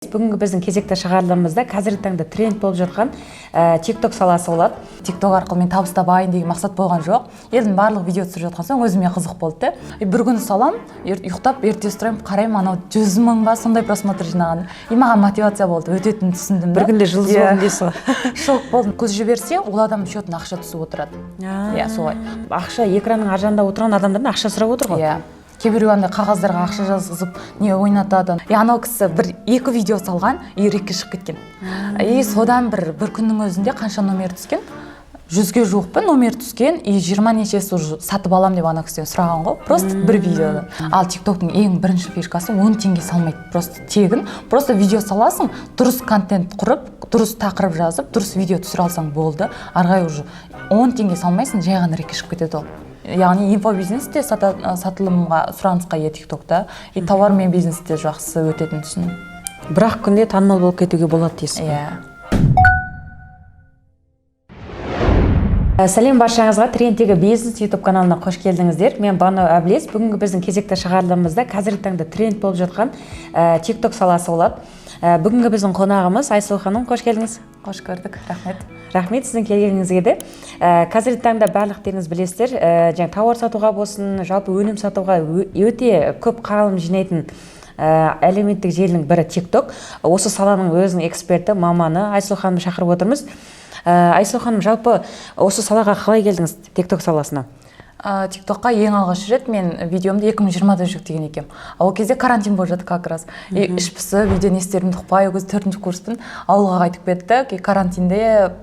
Бүгінгі біздің кезекті шығарылымымызда қазіргі таңда тренд болып жатқан TikTok саласы болады. TikTok арқылы мен табыс табайын деген мақсат болған жоқ. Елдің барлығы видео түсіріп жатқан соң өзіме қызық болды да. И бір күні салам, ұйықтап ертесі тұрамын, қараймын, анау 100 000 ба, сондай просмотр жинаған. И маған мотивация болды, өтетінін түсіндім да. Бір күнде жұлдыз Иә. болдым дейсіз ғой. Шок болдым. Көз жіберсе, ол адамның счетына ақша түсіп отырады. Иә, солай. Ақша экранның ар жағында отырған адамдардан ақша сұрап отыр ғой. Иә, кейбіреу андай қағаздарға ақша жазғызып не ойнатады. И анау кісі бір екі видео салған и рекке шығып кеткен. И содан бір күннің өзінде қанша номер түскен, 100-ге жуық па номер түскен, и 20 нешесі уже сатып алам деп ана кісіден сұраған ғой, просто бір видеодан. Ал ТикТоктың ең бірінші фишкасы: 10 теңге салмайды, просто тегін, просто видео саласың, дұрыс контент құрып, дұрыс тақырып жазып, дұрыс видео түсіре алсаң болды, ары қарай уже 10 теңге салмайсың, жай ғана рекке шығып кетеді ол. Яғни инфобизнес те сатылымға, сұранысқа ие тиктокта, и товар мен бизнес те жақсы өтетінін түсіндім. Бір ақ күнде танымал болып кетуге болады дейсіз ғой. Иә. Сәлем баршаңызға! Трендтегі бизнес YouTube каналына қош келдіңіздер. Мен Бану Әблес. Бүгінгі біздің кезекті шығарылымымызда қазіргі таңда тренд болып жатқан TikTok саласы болады. Бүгінгі біздің қонағымыз Айсұлу ханым, қош келдіңіз. Қош көрдік, рахмет. Рахмет сіздің келгеніңізге де. Қазіргі таңда барлықтарыңыз білесіздер, жаңа тауар сатуға болсын, жалпы өнім сатуға өте көп қаралым жинайтын әлеуметтік желінің бірі TikTok. Осы саланың өзінің эксперті, маманы Айсұлу ханымды шақырып отырмыз. Айсұлу ханым, жалпы осы салаға қалай келдіңіз, TikTok саласына? ТикТокқа ең алғаш рет мен видеомды 2020-да жүктеген екенмін. Ол кезде карантин болып жатты как раз, и іш пысып, үйде не істерімді ұқпай, ол кезде төртінші курспын, ауылға қайтып кеттік, и карантинде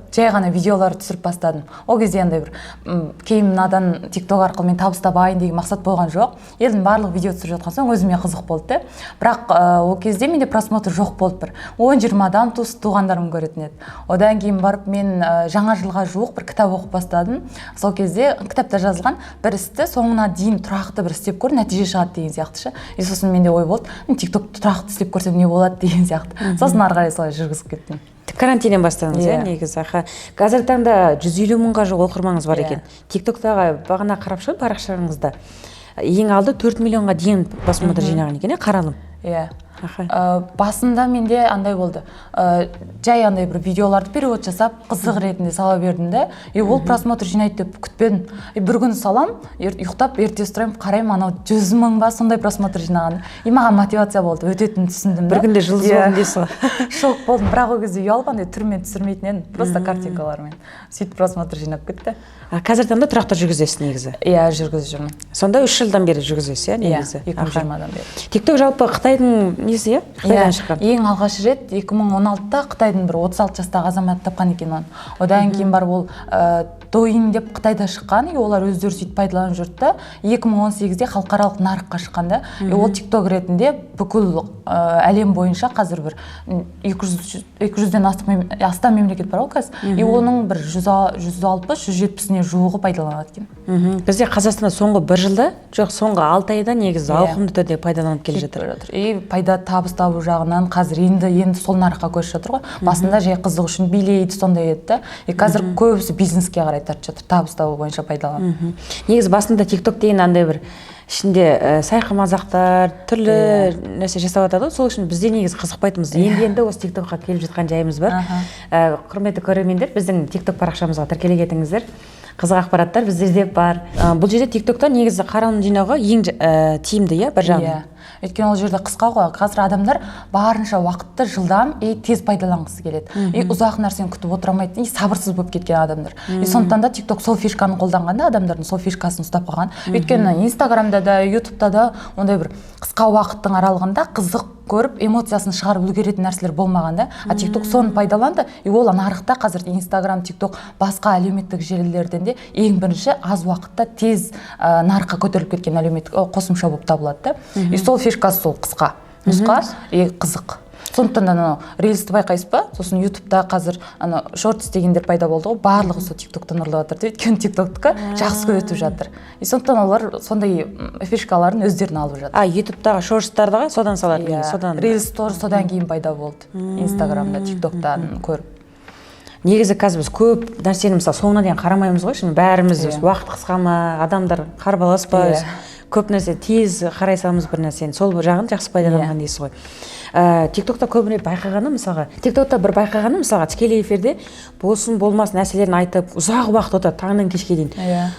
жай ғана видеолар түсіріп бастадым. Ол кезде андай бір кейін мынадан ТикТок арқылы мен табыс табайын деген мақсат болған жоқ. Елдің барлығы видео түсіріп жатқан соң өзіме қызық болды да. Бірақ ол кезде менде просмотр жоқ болды, бір 10-20 адам, туыс туғандарым көретін еді. Одан кейін барып мен жаңа жылға жуық бір кітап оқып бастадым. Сол кезде кітапта жазылған: бір істі соңына дейін тұрақты бір істеп көр, нәтиже шығады деген сияқты ше. И сосын менде ой болды: ТикТок тұрақты істеп көрсем, не болады деген сияқты. Сосын ары қарай солай жүргізіп кеттім. Карантиннен бастадыңыз, иә? Иә. Негізі, аха, қазіргі таңда 150 мыңға жуық оқырманыңыз бар Иә. екен ТикТоктағы. Бағана қарап шығып парақшаңызда, ең алды 4 миллионға дейін просмотр жинаған екен, иә, қаралым. Иә. Аха. Басында менде андай болды, жай андай бір видеоларды перевод жасап, қызық ретінде сала бердім да, и ол просмотр жинайды деп күтпедім. И бір күні салам, ұйықтап ертесі тұрамын, қараймын, анау 100 000 ба, сондай просмотр жинаған. И маған мотивация болды, өтетінін түсіндім да. Бір күнде жұлдыз Иә. болдым дейсіз ғой. Шок болдым. Бірақ ол кезде ұялып, андай түрмен түсірмейтін едім, просто картинкалармен. Сөйтіп просмотр жинап кетті. А қазіргі таңда тұрақты жүргізесіз негізі? Иә, жүргізіп жүрмін. Сонда 3 жылдан бері жүргізесіз, иә? Иә. Негізі 2020-дан бері. ТикТок жалпы Қытайдың несі, иә, Қытайдан Иә, шыққан. Ең алғаш рет 2016-та Қытайдың бір 36 жастағы азаматы тапқан екен оны. Одан кейін барып ол Доуин деп Қытайда шыққан, и олар өздері сөйтіп пайдаланып жүрді да, 2018-де халықаралық нарыққа шыққан да. И ол ТикТок ретінде бүкіл әлем бойынша қазір бір 200 200-ден астам мемлекет бар ғой қазір. И оның бір 160, 170-іне жуығы пайдаланады екен. Бізде Қазақстанда соңғы бір жылда, жоқ, соңғы 6 айда негізі ауқымды түрде пайдаланып келе Кетіп жатыр. бара жатыр. И пайда, табыс табу жағынан қазір енді енді сол нарыққа көшіп жатыр ғой. Басында жай қызық үшін билейді, сондай еді да, и қазір көбісі бизнеске қарай тартып жатыр, табыс табу бойынша пайдаланып. Негізі басында ТикТок деген андай бір ішінде сайқымазақтар, түрлі нәрсе жасап жатады ғой, сол үшін бізде негізі қызықпайтынбыз. Енді енді осы ТикТокқа келіп жатқан жайымыз бар. Құрметті көрермендер, біздің ТикТок парақшамызға тіркеле кетіңіздер, қызық ақпараттар бізде бар. Бұл жерде ТикТокта негізі қаралым жинауға ең тиімді, иә, бір жағынан? Иә, өйткені ол жерде қысқа ғой. Қазір адамдар барынша уақытты жылдам и тез пайдаланғысы келеді, и ұзақ нәрсені күтіп отыра алмайды, и сабырсыз болып кеткен адамдар. И сондықтан да ТикТок сол фишканы қолданғанда, адамдардың сол фишкасын ұстап қалған. Өйткені Инстаграмда да, Ютубта да ондай бір қысқа уақыттың аралығында қызық көріп, эмоциясын шығарып үлгеретін нәрселер болмаған да. А ТикТок соны пайдаланды, и ол нарықта қазір Инстаграм, ТикТок басқа әлеуметтік желілерден де ең бірінші аз уақытта тез нарыққа көтеріліп кеткен әлеуметтік қосымша болып табылады да. И сол фишкасы сол қысқа нұсқа и қызық. Сондықтан да анау рилсті байқайсыз ба? Сосын Ютубта қазір анау шортс дегендер пайда болды ғой, барлығы сол ТикТоктан ұрлап жатыр да, өйткені ТикТоктікі жақсы өтіп жатыр. И сондықтан олар сондай фишкаларын өздеріне алып жатыр. А Ютубтағы шортстарды ғой содан салады? Иә. Негізі содан. Рилс тоже содан кейін пайда болды Инстаграмда, ТикТоктан көріп. Негізі қазір біз көп нәрсені, мысалы, соңына дейін қарамаймыз ғой шын бәріміз. Иә. Уақыт қысқа ма, адамдар қарбалас па? Иә. Көп нәрсе тез қарай саламыз бір нәрсені, сол жағын жақсы пайдаланған дейсіз ғой. Тиктокта көбіне байқағаным, мысалға, тиктокта бір байқағаным, мысалға, тікелей эфирде болсын болмас нәрселерін айтып, ұзақ уақыт отырады, таңнан кешке дейін.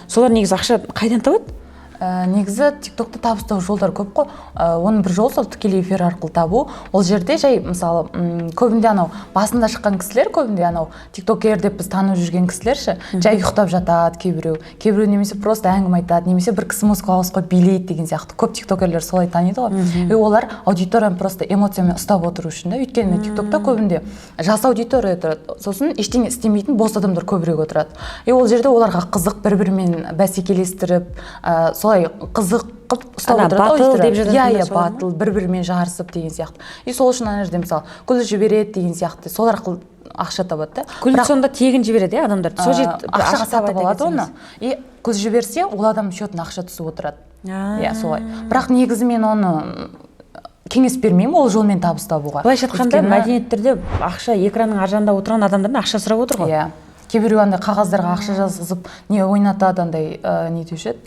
Солар негізі ақша қайдан табады? Негізі тиктокта табыс табу жолдары көп қой. Оның бір жолы сол тікелей эфир арқылы табу. Ол жерде жай, мысалы, көбінде анау басында шыққан кісілер, көбінде анау тиктокер деп біз танып жүрген кісілер ше, жай ұйықтап жатады кейбіреу, кейбіреу немесе просто әңгіме айтады, немесе бір кісі музыка қосып қойып билейді деген сияқты. Көп тиктокерлер солай таниды ғой. И олар аудиторияны просто эмоциямен ұстап отыру үшін да, өйткені тиктокта көбінде жас аудитория отырады, сосын ештеңе істемейтін бос адамдар көбірек отырады. И ол жерде оларға қызық, бір бірімен бәсекелестіріп, солай қызық қылып ұстап Ана, отырады батыл аудитория. деп жататындар Иә, солар ма? Батыл, бір бірімен жарысып деген сияқты. И сол үшін ана жерде, мысалы, күліп жібереді деген сияқты, сол арқылы ақша табады да. Күлді Бірақ, сонда тегін жібереді, иә, адамдар сол жерде бір ақшаға ақша сатып табады алады оны, десеңіз. И күліп жіберсе, ол адамның счетына ақша түсіп отырады. Иә, солай. Бірақ негізі мен оны кеңес бермеймін ол жолмен табыс табуға. Былайша айтқанда, Өйткені- мәдениетті түрде ақша, экранның ар жағында отырған адамдардан ақша сұрап отыр ғой. Иә, кейбіреу андай қағаздарға ақша жазғызып, не ойнатады андай, не деуші еді,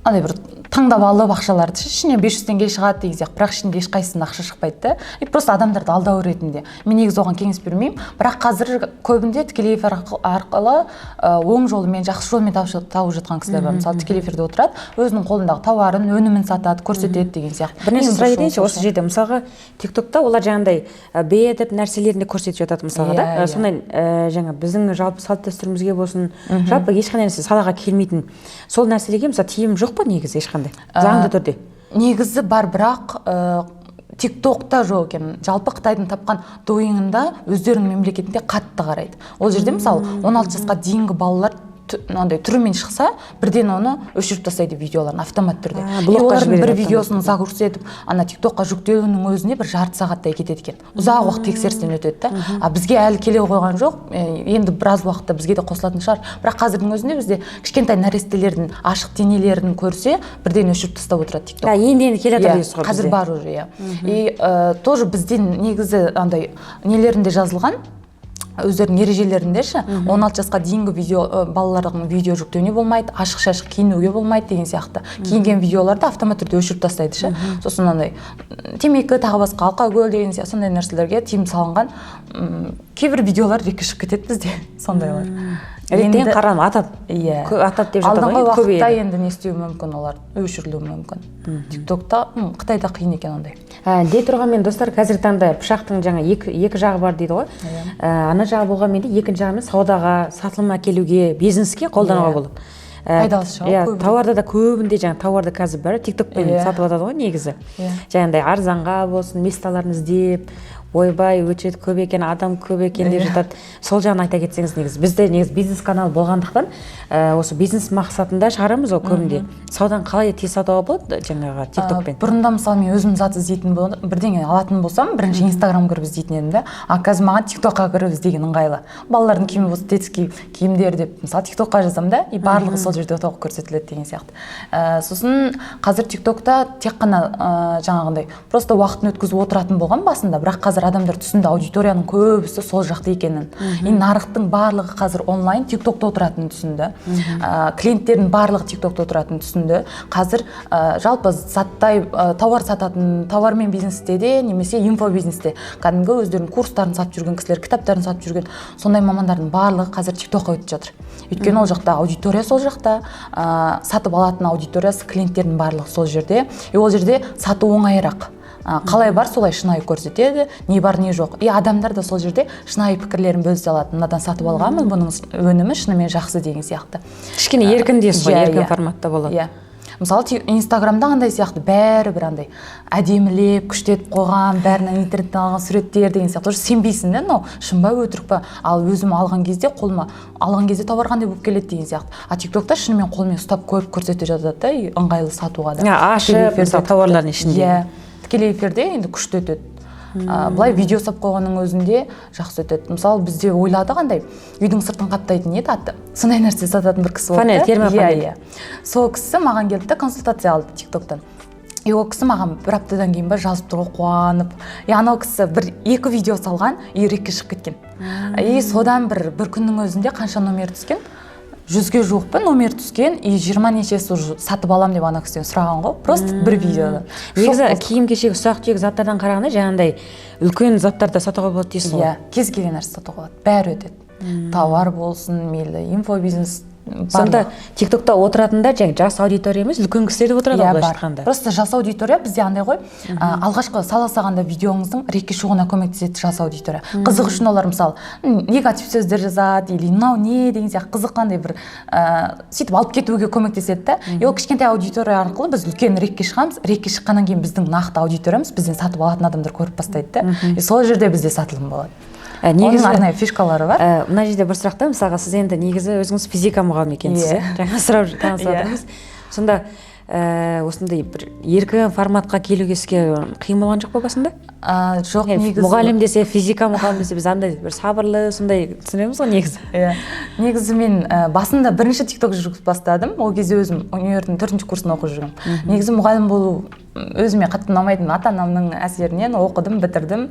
андай бір таңдап алып ақшаларды ше, ішінен 500 теңге шығады деген сияқты, бірақ ішінде ешқайсысында ақша шықпайды да. И просто адамдарды алдау ретінде. Мен негізі оған кеңес бермеймін. Бірақ қазір көбінде тікелей эфир арқылы оң жолымен, жақсы жолмен тауып жатқан кісілер бар. Мысалы, тікелей эфирде отырады, өзінің қолындағы тауарын, өнімін сатады, көрсетеді деген сияқты. Бір нәрсе Ең сұрай дұрыс кетейінші жол осы сол. жерде. Мысалға, тиктокта олар жаңағындай бетіп нәрселерін де көрсетіп жатады, мысалға, да. Иә, иә. Сондай жаңа біздің жалпы салт дәстүрімізге болсын, жалпы ешқандай нәрсе салаға келмейтін сол нәрселерге, мысалы, тыйым жоқ па негізі ешқандай заңды түрде? Негізі бар, бірақ тиктокта жоқ екен. Жалпы Қытайдың тапқан Доуинында, өздерінің мемлекетінде қатты қарайды. Ол жерде, мысалы, 16 жасқа дейінгі балалар мынандай түрімен шықса, бірден оны өшіріп тастайды видеоларын автомат түрде. А, И блокқа олардың бір жібереді. Видеосын загрузка етіп, ана тиктокқа жүктеуінің өзіне бір жарты сағаттай кетеді екен, ұзақ уақыт тексерістен өтеді да. А бізге әлі келе қойған жоқ. Енді біраз уақытта бізге де қосылатын шығар. Бірақ қазірдің өзінде бізде кішкентай нәрестелердің ашық денелерін көрсе, бірден өшіріп тастап отырады тикток. А, енді енді келе жатыр Иә, дейсіз ғой қазір бізде. Бар уже, иә. И тоже бізде негізі андай нелерінде жазылған, өздерінің ережелерінде ше, 16 жасқа дейінгі видео, балалардың видео жүктеуіне болмайды, ашық шашық киінуге болмайды деген сияқты. Киінген видеоларды автомат түрде өшіріп тастайды ше. Сосын андай темекі, тағы басқа, алкоголь деген сияқты сондай нәрселерге тыйым салынған. Кейбір видеолар ретке шығып кетеді бізде сондайлар. Реттен Енді- қарам атады. Иә. Атады деп жатады Алдыңғы ғой, енді уақытта көбейеді. Енді не істеуі мүмкін, олар өшірілуі мүмкін. Тиктокта, Қытайда қиын екен ондай. Дей тұрғанмен, достар, қазіргі таңда пышақтың жаңа екі жағы бар дейді ғой. Ана жағы болғанмен де, екінші жағымен саудаға, сатылым әкелуге, бизнеске қолдануға болады. Пайдасы шығар Иә, көбірек. тауарда да көбінде, жаңа тауарды қазір бәрі тиктокпен сатып жатады ғой негізі. Жаңағындай арзанға болсын, местоларын іздеп, ойбай, очередь көп екен, адам көп екен деп жатады. Сол жағын айта кетсеңіз. Негізі бізде негізі бизнес канал болғандықтан, осы бизнес мақсатында шығарамыз ғой көбінде. Сауданы қалай тез сатуға болады жаңағы тиктокпен? Бұрында, мысалы, мен өзім зат іздейтін, бірдеңе алатын болсам, бірінші инстаграм кіріп іздейтін едім да. А қазір маған тиктокқа кіріп іздеген ыңғайлы. Балалардың киімі болса, детский киімдер деп, мысалы, тиктокқа жазамын да, и барлығы сол жерде толық көрсетіледі деген сияқты. Сосын қазір тиктокта тек қана жаңағындай просто уақытын өткізіп отыратын болған басында, бірақ қазір адамдар түсінді аудиторияның көбісі сол жақта екенін и нарықтың барлығы қазір онлайн тиктокта отыратынын түсінді, клиенттердің барлығы тиктокта отыратынын түсінді. Қазір жалпы заттай, тауар сататын, тауармен бизнесте де немесе инфобизнесте, кәдімгі өздерінің курстарын сатып жүрген кісілер, кітаптарын сатып жүрген сондай мамандардың барлығы қазір тиктокқа өтіп жатыр, өйткені ол жақта аудитория сол жақта, сатып алатын аудиториясы, клиенттердің барлығы сол жерде, и ол жерде сату оңайырақ. Қалай бар, солай шынайы көрсетеді, не бар, не жоқ, и адамдар да сол жерде шынайы пікірлерін бөлісе алады: мынадан сатып алғанмын, бұның өнімі шынымен жақсы деген сияқты. Кішкене еркін дейсіз ғой, Иә, еркін иә. форматта болады. Иә, мысалы, инстаграмда андай сияқты бәрі бір андай әдемілеп, күштетіп қойған, бәрінен интернеттен алған суреттер деген сияқты, уже сенбейсің да, мынау шын ба, өтірік па? Ал өзім алған кезде, қолыма алған кезде товар қандай болып келеді деген сияқты. А тиктокта шынымен қолмен ұстап көріп, көрсетіп жатады да, и ыңғайлы сатуға да. Ашып, Тікелей эфирде мысалы, тіпті. тауарлардың ішінде. Иә, тікелей эфирде енді күшті өтеді. Былай видео салып қойғанның өзінде жақсы өтеді. Мысалы, бізде ойладық, андай үйдің сыртын қаптайтын не еді аты, сондай нәрсе сататын бір кісі болды Фанель, да. термофанель. Иә, сол кісі маған келді да, консультация алды тиктоктан. И ол кісі маған бір аптадан кейін ба жазып тұр ғой қуанып. И анау кісі бір екі видео салған, и рекке шығып кеткен. И содан бір күннің өзінде қанша номер түскен. 100-ге жуық па номер түскен, и 20 нешесі уже сатып алам деп ана кісіден сұраған ғой, просто бір видеода. Негізі киім кешек, ұсақ түйек заттардан қарағанда жаңағындай үлкен заттарды сатуға болады дейсіз ғой. Иә, кез келген нәрсе сатуға болады, бәрі өтеді, товар болсын, мейлі инфобизнес. Сонда тиктокта отыратындар жаңағы жас аудитория емес, үлкен кісілер де отырады ғой, Иә, былайша бар. айтқанда. Просто жас аудитория бізде андай ғой, алғашқы сала салғанда видеоңыздың рекке шығуына көмектеседі жас аудитория. Қызық үшін олар, мысалы, негатив сөздер жазады или мынау не деген сияқты, қызық қандай бір сөйтіп алып кетуге көмектеседі да. И ол кішкентай аудитория арқылы біз үлкен рекке шығамыз. Рекке шыққаннан кейін біздің нақты аудиториямыз, бізден сатып алатын адамдар көріп бастайды да. И сол жерде бізде сатылым болады. Негізі Оның арнайы фишкалары бар. Мына жерде бір сұрақ та, мысалға, сіз енді негізі өзіңіз физика мұғалімі екенсіз, Иә. иә? Жаңа сұрап танысып Иә. жатырмыз. Сонда осындай бір еркін форматқа келуге сізге қиын болған жоқ па басында? Жоқ, негізі Мұғалім десе, физика мұғалім десе, біз андай бір сабырлы сондай түсінеміз ғой негізі. Иә, негізі мен басында бірінші тикток жүргізіп бастадым, ол кезде өзім универдің төртінші курсын оқып жүргенмін. Негізі мұғалім болу өзіме қатты ұнамайтын, ата анамның әсерінен оқыдым, бітірдім,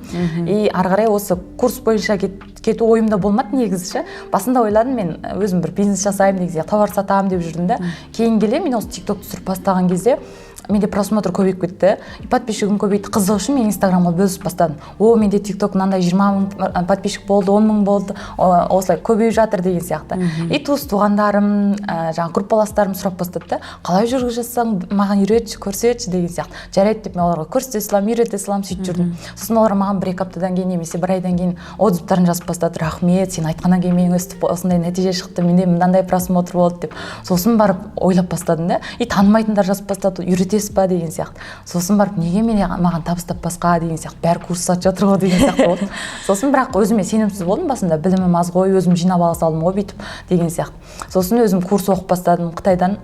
и ары қарай осы курс бойынша кету ойымда болмады негізі ше. Басында ойладым, мен өзім бір бизнес жасаймын деген сияқты, товар сатамын деп жүрдім да. Кейін келе мен осы тикток түсіріп бастаған кезде менде просмотр көбейіп кетті и подписчигім көбейді. Қызық үшін мен инстаграмға бөлісіп бастадым: о, менде тикток мынандай 20 000 подписчик болды, 10 000 болды, осылай көбейіп жатыр деген сияқты. И туыс туғандарым, жаңағы группаластарым сұрап бастады да: қалай жүргізіп жатсаң, маған үйретші, көрсетші деген сияқты. Жарайды деп мен оларға көрсете саламын, үйрете саламын, сөйтіп жүрдім. Сосын олар маған 1-2 аптадан кейін немесе бір айдан кейін отзывтарын жазып бастады: рахмет, сен айтқаннан кейін мен өстіп осындай нәтиже шықты, менде мынандай просмотр болды деп. Сосын барып ойлап бастадым да, и танымайтындар жазып бастады: үйретесіз ба деген сияқты. Сосын барып, неге мен маған табыс таппасқа деген сияқты, бәрі курс сатып жатыр ғой деген сияқты болды. Сосын бірақ өзіме сенімсіз болдым басында, білімім аз ғой, өзім жинап ала салдым ғой бүйтіп деген сияқты. Сосын өзім курс оқып бастадым, Қытайдан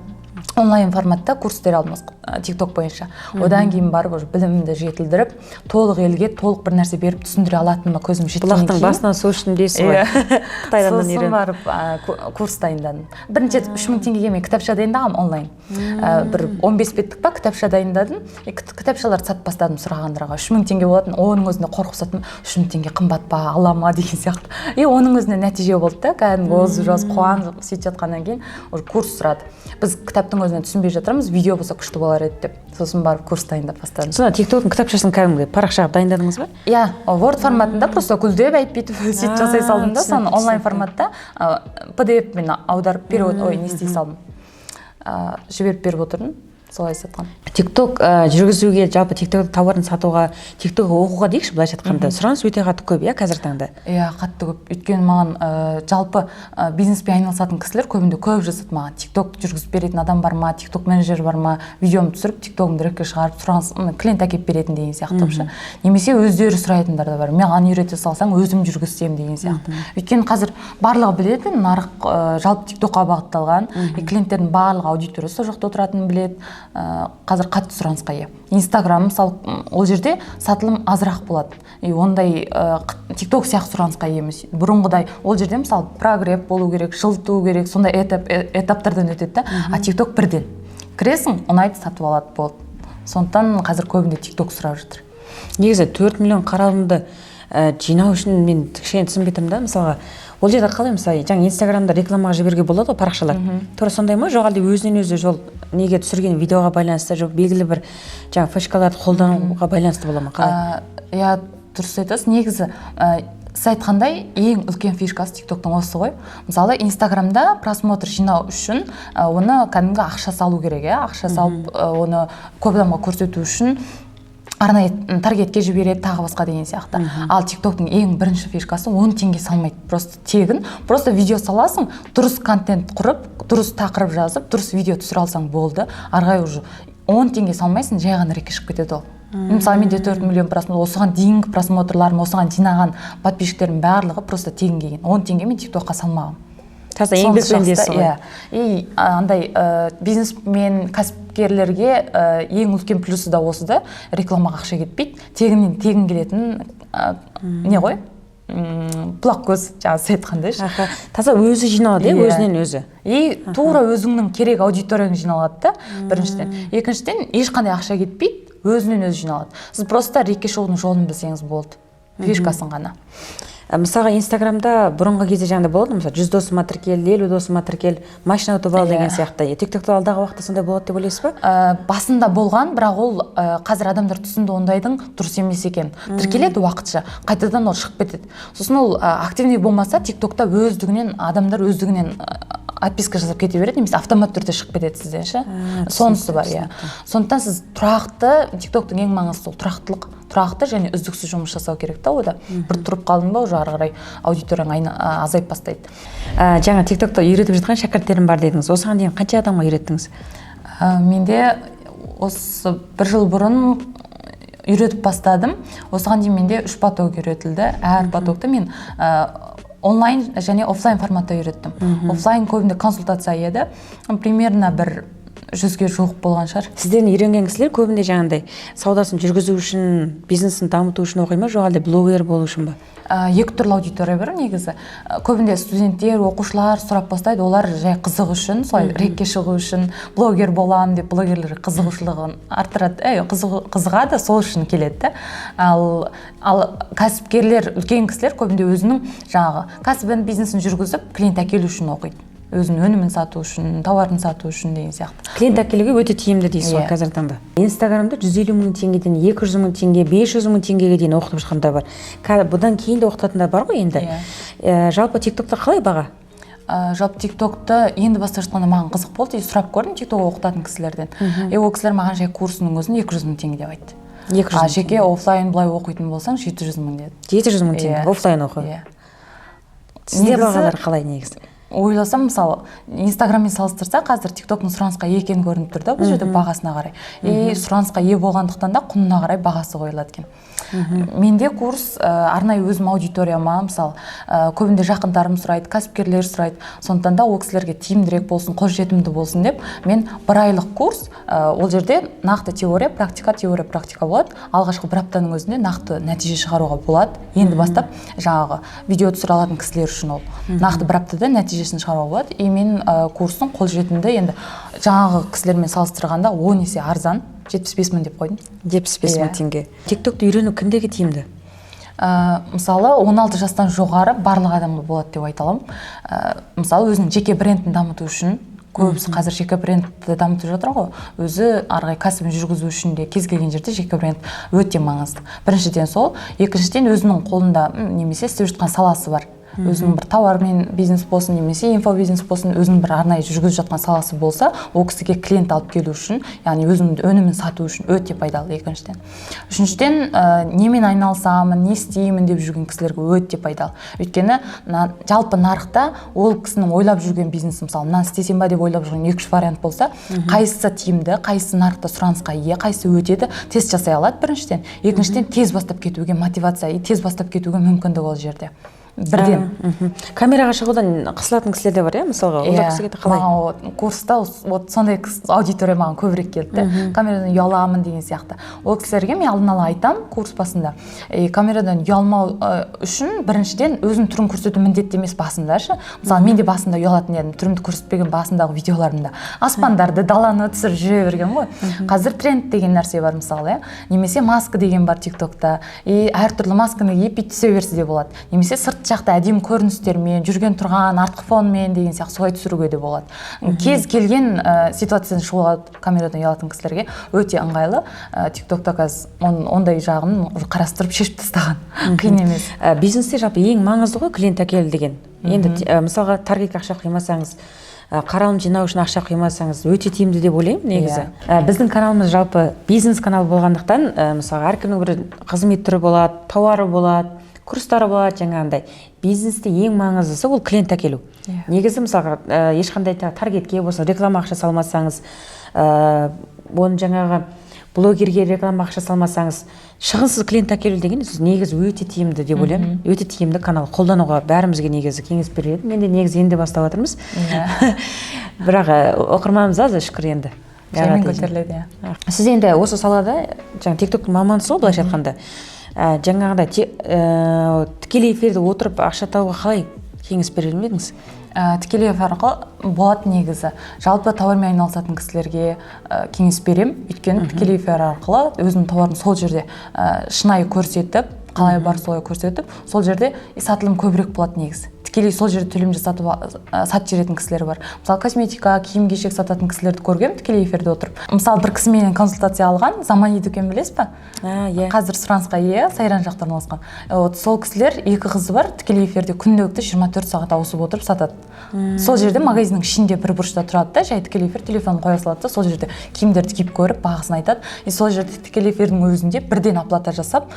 онлайн форматта курстер алдым тикток бойынша. Одан кейін барып уже білімімді жетілдіріп, толық елге толық бір нәрсе беріп түсіндіре алатыныма көзім жеткеннен Бұлақтың кейін басынан су іштім дейсіз ғой. Иә. Қытайдан Сосын үйреніп. барып курс дайындадым. Бірінші рет 3000 теңгеге мен кітапша дайындағанмын онлайн. Бір 15 беттік па кітапша дайындадым. И кітапшаларды сатып бастадым сұрағандарға. 3000 теңге болатын. Оның өзінде қорқып саттым. 3000 теңге қымбат па, ала ма деген сияқты. И оның өзінде нәтиже болды да, кәдімгі отзыв жазып, қуанып сөйтіп жатқаннан кейін уже курс сұрады. Біз кітаптың өзінен түсінбей жатырмыз, видео болса күшті болар еді деп. Сосын барып курс дайындап бастадым. Сонда тиктоктың кітапшасын кәдімгі парақша қылып дайындадыңыз ба? Иә, Word форматында просто гүлдеп айтып, бүйтіп сөйтіп жасай салдым да, соны онлайн форматта PDF мен аударып, перевод, ой, не істей салдым. Жіберіп беріп отырдым, солай сатқан. Тикток жүргізуге, жалпы тикток тауарын сатуға, тикток оқуға дейікші, былайша айтқанда, сұраныс өте қатты көп, иә, қазіргі таңда? Иә, қатты көп, өйткені маған жалпы бизнеспен айналысатын кісілер көбінде көп жазады маған: тикток жүргізіп беретін адам бар ма, тикток менеджер бар ма, видеомды түсіріп, тиктогымды рекке шығарып, сұраныс, клиент әкеліп беретін деген сияқты ше. Немесе өздері сұрайтындар да бар, маған үйрете салсаң, өзім жүргізсем деген сияқты. Өйткені қазір барлығы біледі, нарық жалпы тиктокқа бағытталған, и клиенттердің барлығы, аудиториясы сол жақта отыратынын біледі. Қазір қатты сұранысқа ие. Инстаграм, мысалы, ол жерде сатылым азырақ болады и ондай тикток сияқты сұранысқа ие емес бұрынғыдай. Ол жерде, мысалы, прогрев болу керек, жылыту керек, сондай этаптардан өтеді да. А тикток бірден кіресің, ұнайды, сатып алады, болды. Сондықтан қазір көбінде тикток сұрап жатыр. Негізі 4 миллион қаралымды жинау үшін мен кішкене түсінбей тұрмын да. Мысалға, ол жерде қалай, мысалы, жаңа инстаграмда рекламаға жіберуге болады ғой парақшалар, тура сондай ма, жоқ әлде өзінен өзі жол неге түсірген видеоға байланысты, жоқ белгілі бір жаңа фишкаларды қолдануға байланысты бола ма, қалай? Иә, дұрыс айтасыз. Негізі сіз айтқандай, ең үлкен фишкасы тиктоктың осы ғой. Мысалы, инстаграмда просмотр жинау үшін оны кәдімгі ақша салу керек, иә, ақша салып, оны көп адамға көрсету үшін арнайы таргетке жібереді, тағы басқа деген сияқты. Ал тиктоктың ең бірінші фишкасы: 10 теңге салмайды, просто тегін, просто видео саласың, дұрыс контент құрып, дұрыс тақырып жазып, дұрыс видео түсіре алсаң болды, ары қарай уже 10 теңге салмайсың, жай ғана рекке шығып кетеді ол. Мысалы, менде 4 миллион просмотр, осыған дейінгі просмотрларым, осыған жинаған подписчиктерім барлығы просто тегін келген. 10 теңге мен тиктокқа салмағанмын. Таза еңбекпен дейсіз ғой. Иә, и андай бизнесмен, кәсіпкерлерге ең үлкен плюсы да осы да: рекламаға ақша кетпейді, тегіннен тегін келетін не ғой, бұлақ көз, жаңа сіз айтқандай ше. Аха, таза өзі жиналады, иә? Иә. Өзінен өзі. И тура өзіңнің керек аудиторияң жиналады да, біріншіден. Екіншіден, ешқандай ақша кетпейді, өзінен өзі жиналады. Сіз просто рекке шығудың жолын білсеңіз болды, фишкасын ғана. Мысалға, Инстаграмда бұрынғы кезде жаңағыдай болады, мысалы, 100 досыма тіркел, 50 досыма тіркел, машина ұтып ал деген сияқты. Тиктокта алдағы уақытта сондай болады деп ойлайсыз ба? Басында болған, бірақ ол қазір адамдар түсінді ондайдың дұрыс емес екенін. Тіркеледі уақытша, қайтадан ол шығып кетеді. Сосын ол активный болмаса, Тиктокта өздігінен адамдар өздігінен отписка жасап кете береді немесе автомат түрде шығып кетеді сізден ше. Сонысы бар, иә. Сондықтан сіз тұрақты, Тиктоктың ең маңыздысы ол тұрақтылық, тұрақты және үздіксіз жұмыс жасау керек та. Ода бір тұрып қалдың ба, уже ары қарай аудиторияң азайып бастайды. Жаңа Тиктокта үйретіп жатқан шәкірттерім бар дедіңіз. Осыған дейін қанша адамға үйреттіңіз? Менде осы бір жыл бұрын үйретіп бастадым. Осыған дейін менде үш поток үйретілді. Әр потокты мен онлайн және оффлайн форматта үйреттім. Оффлайн көбінде консультация еді, примерно бір 100-ге жуық болған шығар. Сізден үйренген кісілер көбінде жаңағындай саудасын жүргізу үшін, бизнесін дамыту үшін оқи ма, жоқ әлде блогер болу үшін ба? Екі түрлі аудитория бар негізі. Көбінде студенттер, оқушылар сұрап бастайды. Олар жай қызық үшін, солай рекке шығу үшін, блогер боламын деп, блогерлер қызығушылығын арттырады, қызығады, сол үшін келеді да. Ал кәсіпкерлер, үлкен кісілер көбінде өзінің жаңағы кәсібін, бизнесін жүргізіп, клиент әкелу үшін оқиды, өзінің өнімін сату үшін, тауарын сату үшін деген сияқты. Клиент әкелуге өте тиімді дейсіз ғой. Иә. Қазіргі таңда Инстаграмда 150 000 теңгеден, 200 000 теңге, 500 000 теңгеге дейін оқытып жатқандар бар. Бұдан кейін де оқытатындар бар ғой енді. Иә. Жалпы Тиктокта қалай баға? Жалпы Тиктокты енді бастап жатқанда маған қызық болды и сұрап көрдім Тикток оқытатын кісілерден, и ол кісілер маған жай курсының өзін 200 000 теңге деп айтты. 200 А мың. жеке оффлайн былай оқитын болсаң, 700 000 деді. 700 000 теңге. Иә. Оффлайн оқу. Иә. Сізде Негізі- бағалар қалай негізі? Ойласам, мысалы, Инстаграммен салыстырса, қазір Тиктоктың сұранысқа ие екені көрініп тұр да бұл жерде бағасына қарай. И сұранысқа ие болғандықтан да құнына қарай бағасы қойылады екен. Менде курс арнайы өзім аудиторияма, мысалы, көбінде жақындарым сұрайды, кәсіпкерлер сұрайды. Сондықтан да ол кісілерге тиімдірек болсын, қолжетімді болсын деп мен бір айлық курс. Ол жерде нақты теория, практика, теория, практика болады. Алғашқы бір аптаның өзінде нақты нәтиже шығаруға болады. Енді бастап жаңағы видео түсіре алатын кісілер үшін ол нақты бір аптада нәтижесін шығаруға болады. И мен курстың қолжетімді, енді жаңағы кісілермен салыстырғанда 10 есе арзан, 75 000 деп қойдым. 75 000 Иә. теңге. Тиктокты үйрену кімдерге тиімді? Мысалы, 16 жастан жоғары барлық адамға болады деп айта аламын. Мысалы, өзінің жеке брендін дамыту үшін. Көбісі қазір жеке брендті дамытып жатыр ғой. Өзі ары қарай кәсібін жүргізу үшін де кез келген жерде жеке бренд өте маңызды. Біріншіден сол, екіншіден өзінің қолында немесе істеп жатқан саласы бар, өзінің бір тауармен бизнес болсын немесе инфобизнес болсын, өзінің бір арнайы жүргізіп жатқан саласы болса, ол кісіге клиент алып келу үшін, яғни өзінің өнімін сату үшін өте пайдалы екіншіден. Үшіншіден, немен айналысамын, не істеймін деп жүрген кісілерге өте пайдалы. Өйткені жалпы нарықта ол кісінің ойлап жүрген бизнесі, мысалы, мынаны істесем ба деп ойлап жүрген екі үш вариант болса, қайсысы тиімді, қайсысы нарықта сұранысқа ие, қайсысы өтеді, тест жасай алады біріншіден. Екіншіден, тез бастап кетуге мотивация и тез бастап кетуге мүмкіндік ол жерде бірден. Камераға шығудан қысылатын кісілер де бар, иә, мысалға, ондай кісіге де қалай? Маған вот курста вот сондай аудитория маған көбірек келді да, камерадан ұяламын деген сияқты. Ол кісілерге мен алдын ала айтамын курс басында. И камерадан ұялмау үшін біріншіден өзінің түрін көрсету міндетті емес басында ше. Мысалы, мен де басында ұялатын едім, түрімді көрсетпеген. Басындағы видеоларымда аспандарды, даланы түсіріп жүре бергенмін ғой. Қазір тренд деген нәрсе бар, мысалы, иә, немесе маска деген бар Тиктокта, и әртүрлі масканы киіп, бүйтіп түсе берсе де болады, немесе сырт жақта әдемі көріністермен, жүрген тұрған артқы фонмен деген сияқты солай түсіруге де болады. Кез келген ситуациядан шығуға камерадан ұялатын кісілерге өте ыңғайлы. Тиктокта қазір ондай жағын уже қарастырып, шешіп тастаған, қиын емес. Бизнесте жалпы ең маңызды ғой клиент әкелу деген енді. Мысалға, таргетке ақша құймасаңыз, қаралым жинау үшін ақша құймасаңыз, өте тиімді деп ойлаймын негізі. Біздің каналымыз жалпы бизнес канал болғандықтан, мысалға, әркімнің бір қызмет түрі болады, тауары болады, курстары болады. Жаңағындай бизнесте ең маңыздысы ол клиент әкелу. Негізі, мысалға, ешқандай таргетке болсын реклама ақша салмасаңыз, оны жаңағы блогерге реклама ақша салмасаңыз, шығынсыз клиент әкелу деген сөз негізі өте тиімді деп ойлаймын. Өте тиімді канал қолдануға бәрімізге негізі кеңес берер едім. Мен де негізі енді бастап жатырмыз, бірақ оқырманымыз аз, шүкір енді. Жаймен көтеріледі, иә. Сіз енді осы салада, жаңа Тиктоктың маманысыз ғой былайша айтқанда. Жаңағыдай тікелей эфирде отырып ақша табуға қалай кеңес берер едіңіз? Тікелей эфир арқылы болады негізі. Жалпы тауармен айналысатын кісілерге кеңес беремін, өйткені тікелей эфир арқылы өзінің тауарын сол жерде шынайы көрсетіп Қалай бар, солай көрсетіп, сол жерде и сатылым көбірек болады негізі. Тікелей сол жерде төлем жасатып, сатып жіберетін кісілер бар. Мысалы, косметика, киім кешек сататын кісілерді көргенмін тікелей эфирде отырып. Мысалы, бір кісі менен консультация алған, Замани дүкен, білесіз ба? А, иә. Қазір сұранысқа ие, Сайран жақта орналасқан. Вот сол кісілер, екі қызы бар, тікелей эфирде күнделікті 24 сағат ауысып отырып сатады. Сол жерде, магазиннің ішінде бір бұрышта тұрады да, жай тікелей эфир, телефонын қоя салады да, сол жерде киімдерді киіп көріп, бағасын айтады. И сол жерде тікелей эфирдің өзінде бірден оплата жасап,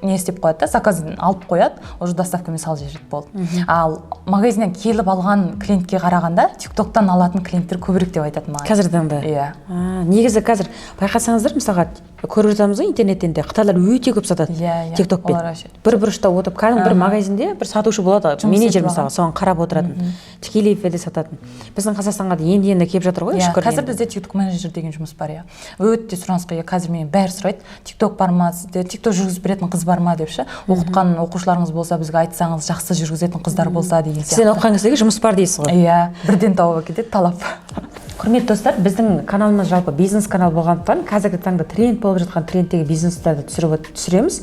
не істеп қояды да, заказын алып қояды, уже доставкамен салып жібереді, болды. Ал магазиннен келіп алған клиентке қарағанда Тиктоктан алатын клиенттер көбірек деп айтады маған. Қазіргі таңда? Иә. А, негізі қазір байқасаңыздар, мысалға, көріп жатамыз ғой интернеттен де, қытайлар өте көп сатады Иә, иә. Тиктокпен. Олар вообще- Бір бұрышта отырып, кәдімгі бір магазинде бір сатушы болады, Жұмыс менеджер, етіп мысалға, соған қарап отыратын, тікелей эфирде сататын. Біздің Қазақстанға да енді енді келіп жатыр ғой, шүкір. Қазір енді. Бізде Тикток менеджер деген жұмыс бар, иә, өте сұранысқа ие. Қазір мені бәрі сұрайды: «Тикток бар ма сізде? Тикток жүргізіп беретін қыз бар ма?» – деп ше. «Оқытқан оқушыларыңыз болса, бізге айтсаңыз, жақсы жүргізетін қыздар болса» деген Сізден сияқты. оқыған кісілерге жұмыс бар дейсіз ғой. Иә, бірден тауып әкетеді талап. Құрметті достар, біздің каналымыз жалпы бизнес канал болғандықтан, қазіргі таңда тренд болып жатқан, трендтегі бизнестерді түсіреміз.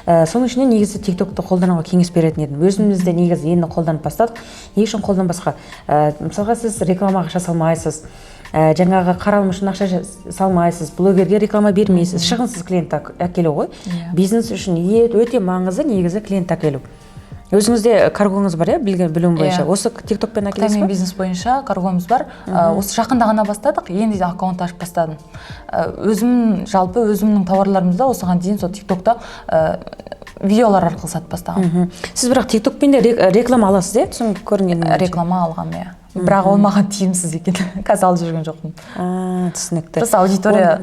Соның ішінде негізі Тиктокты қолдануға кеңес беретін едім. Өзіміз де негізі енді қолданып бастадық. Не үшін қолданбасқа? Мысалға, сіз рекламаға ақша салмайсыз, жаңағы қаралым үшін ақша салмайсыз, блогерге реклама бермейсіз, шығынсыз клиент әкелу ғой. Бизнес үшін өте маңызды негізі клиент әкелу. Өзіңізде каргоңыз бар, иә, білуім бойынша? Иә. Осы Тиктокпен әкелесіз Қытаймен ба? бизнес бойынша каргомыз бар. Осы жақында ғана бастадық, енді аккаунт ашып бастадым. Өзім жалпы өзімнің тауарларымды осыған дейін сол Тиктокта видеолар арқылы сатып бастағанмын. Сіз бірақ Тиктокпен де реклама аласыз, иә, түсін көрінгенім бойынша? Реклама алғанмын, иә, бірақ ол маған тиімсіз екен, қазір алып жүрген жоқпын. А, түсінікті. Просто аудитория,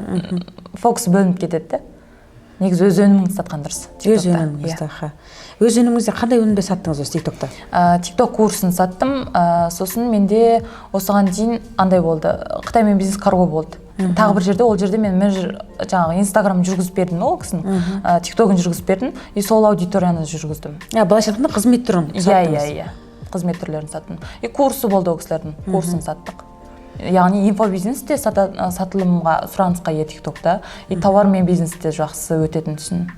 фокус бөлініп кетеді да. Негізі өз өніміңді сатқан дұрыс Өз TikTokта. өніміңізді, аха. Өз өніміңізде қандай өнімдер саттыңыз осы Тиктокта? Тикток курсын саттым. Сосын менде осыған дейін андай болды, Қытаймен бизнес карго болды тағы бір жерде. Ол жерде мен менеджер, жаңағы Инстаграм жүргізіп бердім ол кісінің, Тиктогын жүргізіп бердім и сол аудиторияны жүргіздім. А, былайша айтқанда, қызмет түрін Иә. саттыңыз. Иә, қызмет түрлерін саттым. И курсы болды ол кісілердің, курсын саттық. Яғни инфобизнес те сатылымға, сұранысқа ие Тиктокта, и товар мен бизнес те жақсы өтетін түсін.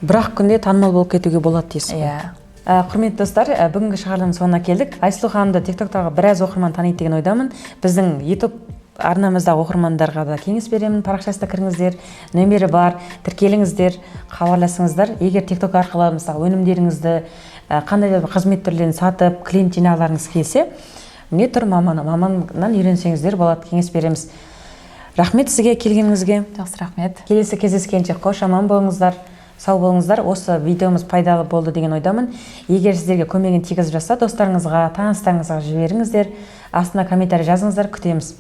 Бір ақ күнде танымал болып кетуге болады дейсіз ғой. Иә. Құрметті достар, бүгінгі шығарылым соңына келдік. Айсұлу ханымды Тиктоктағы біраз оқырман таниды деген ойдамын. Біздің Ютуб арнамыздағы оқырмандарға да кеңес беремін: парақшасына кіріңіздер, нөмері бар, тіркеліңіздер, хабарласыңыздар. Егер Тикток арқылы, мысалы, өнімдеріңізді, қандай да бір қызмет түрлерін сатып, клиент жинағыларыңыз келсе, міне тұр маманы, маманнан үйренсеңіздер болады, кеңес береміз. Рахмет сізге келгеніңізге. Жақсы, рахмет. Келесі кездескенше қош, аман болыңыздар, сау болыңыздар. Осы видеомыз пайдалы болды деген ойдамын. Егер сіздерге көмегін тигізіп жатса, достарыңызға, таныстарыңызға жіберіңіздер, астына комментарий жазыңыздар, күтеміз.